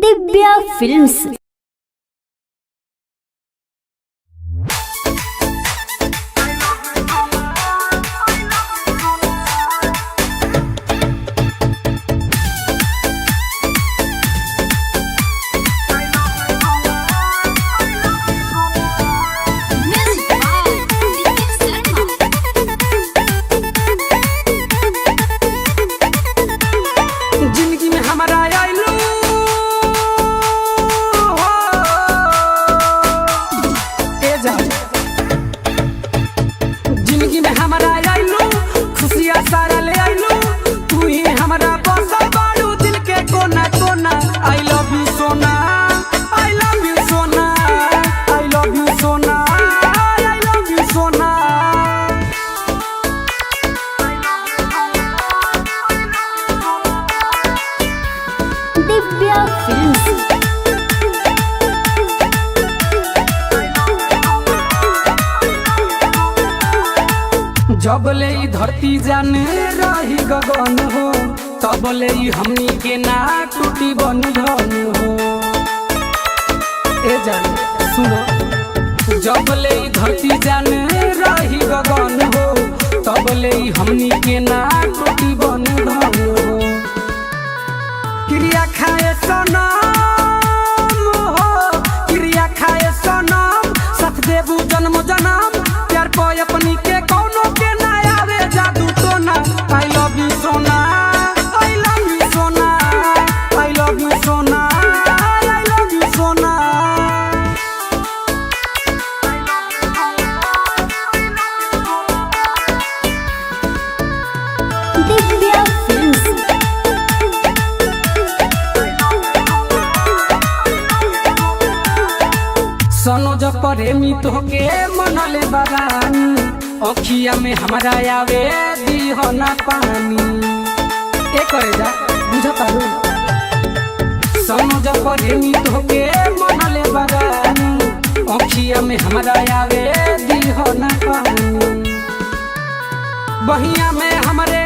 Divya Films. Music by Deepak Sharma. जिंदगी में हमारा आइलू हो। ए जा जिंदगी में हमारा आइलू, खुशियाँ सारा ले आइलू, तू ही हमारा बसल बाड़ू दिल के कोना कोना। I love you Sona, I love you Sona, I love you Sona, I love you Sona. Divya Films. जब ले ई धरती जाने रही गगन हो, तब ले ई हमनी के ना टूटी बंधन हो। ए जान सुनो, जब ले ई धरती जाने रही गगन हो, तब ले ई हमनी के ना टूटी बंधन हो। क्रिया खाए सनम हो, क्रिया खाए सनम, साथ देबू जन्म जन्म, प्यार पर अपनी के कौनो के ना आवे जादू टोना। I love you Sona, I love you Sona, I love you Sona, I love you Sona. Divya Films. Sanoj प्रेमी तोहके मनले बगानी, अखिया में हमारा आवे दीहना पानी। ए करे जा बुझ पारू, सनोज प्रेमी तोहके मनले बगानी, अखिया में हमारा आवे दीहना पानी। बहिया में हमरे